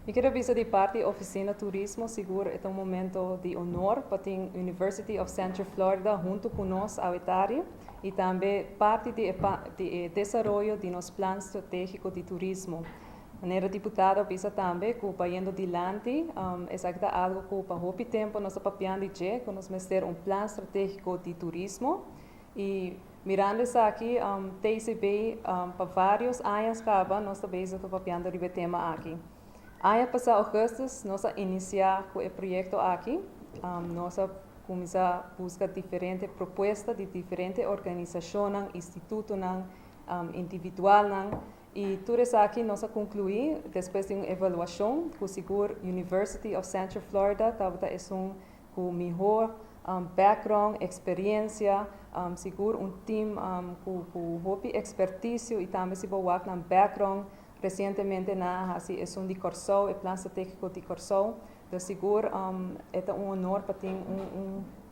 Mi ke bisa di parti Ofisina Turismo, sigur ta un momento di honor pa tin University of Central Florida huntu ku nos awe tardi i tambe parti di desaroyo di nos plan stratégiko di turismo. Manera diputado a bisa tambe ku bayendo dilanti, esaki ta algu ku pa hopi tempu nos a papiando di dje, ku nos mester un plan stratégiko di turismo i mirando esaki TCB pa vários aña kaba nos ta bezig ta papiando riba e tema aki. Aña pasá ougùstùs nos a inisiá ku e proyekto aki. Nos a kuminsá buska diferente propuesta di diferente organisashonnan, institutonan, individualnan i tur esaki nos a konkluí despues di un evaluashon ku sigur University of Central Florida tabata esun ku mihó background, eksperensia, sigur un team ku hopi ekspertisio i tambe si bo wak nan background resientemente nan a hasi esun di Kòrsou, e plan stratégiko di Kòrsou. Dus sigur e ta un honor pa tin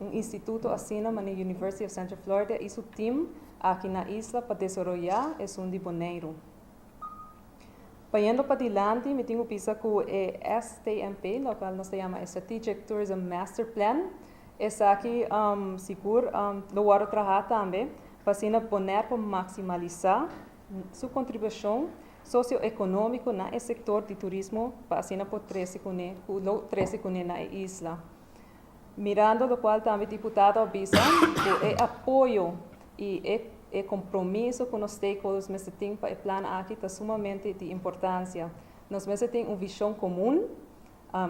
un instituto asina manera University of Central Florida i su team aki na isla pa desaroyá esun di Boneiru. Bayendo padilanti mi tin ku bisa ku e STMP, lokual nos ta yama e Strategic Tourism Master Plan, esaki sigur lo wòrdu trahá tambe pa asina Bonaire por maksimalisá su kontribushon sosioekonómiko na e sektor di turismo pa asina por trese kuné ku lo trese kuné na e isla. Mirando lokual tambe diputado a bisa ku e apoyo i e e kompromiso ku nos stakeholders mester tin pa e plan aki ta sumamente di importansia. Nos mester tin un vishon komun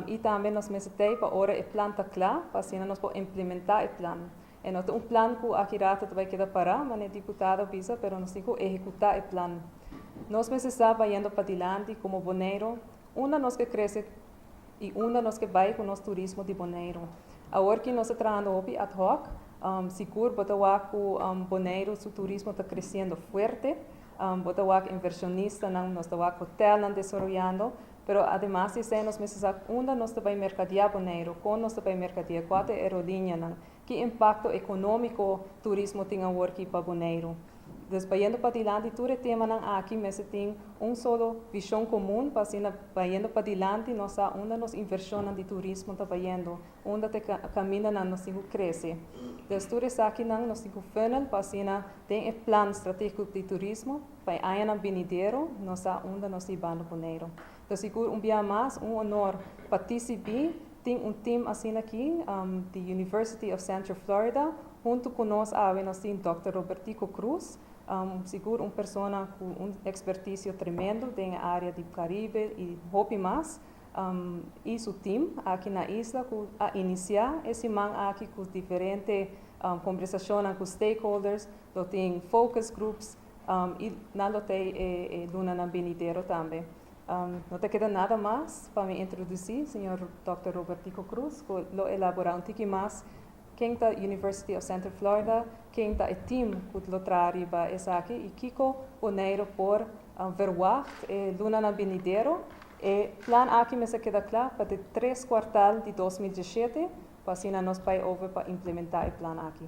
i tambe nos mester tei pa ora e plan ta kla pa asina nos por implementá e plan. E no ta un plan ku aki rato ta bai keda pará, manera diputado a bisa, pero nos tin ku ehekutá e plan. Nos mester sa bayendo padilanti komo Boneiru, unda nos ke krese i unda nos ke bai ku nos turismo di Boneiru. Awor ki nos ta trahando hopi ad hoc, sigur bo ta wak ku Boneiru su turismo ta kresiendo fuerte, bo ta wak invershonistanan, nos ta wak hotelnan desaroyando, pero ademas di esei nos mester sa unda nos ta bai merkadiá Boneiru, kon nos ta bai merkadiá, kua ta e aerolíneanan, ki impakto ekonómiko turismo tin awor ki pa Boneiru. Dus bayendo padilanti tur e temanan aki mester tin un solo vishon komun pa asina bayendo padilanti nos sa unda nos invershonnan di turismo ta bayendo, unda ta e kamindanan nos tin ku krese. Dus tur esakinan nos tin ku funnel pa asina den e plan stratégiko di turismo pa e añanan binidero nos sa unda nos ta hibando Boneiru. Dus sigur un bia mas un honor pa TCB tin un team asina aki di University of Central Florida. Huntu ku nos awe nos tin Dòkter Robertico Cruz, sigur un persona ku un ekspertisio tremendo den e área di Karibe i hopi mas, i su team aki na isla ku a inisiá e siman aki ku diferente kombersashonnan ku stakeholders, lo tin focus groups i nan lo tei e lunanan binidero tambe. No ta keda nada mas pa mi introdusí señor Dòkter Robertico Cruz ku lo elaborá un tiki mas ken ta University of Central Florida, ken ta e team ku lo traha riba esaki i kiko Boneiru por verwagt e lunanan binidero. E plan aki mester keda kla pa di tres kuartal di 2017 pa asina nos bai over pa implementá e plan aki.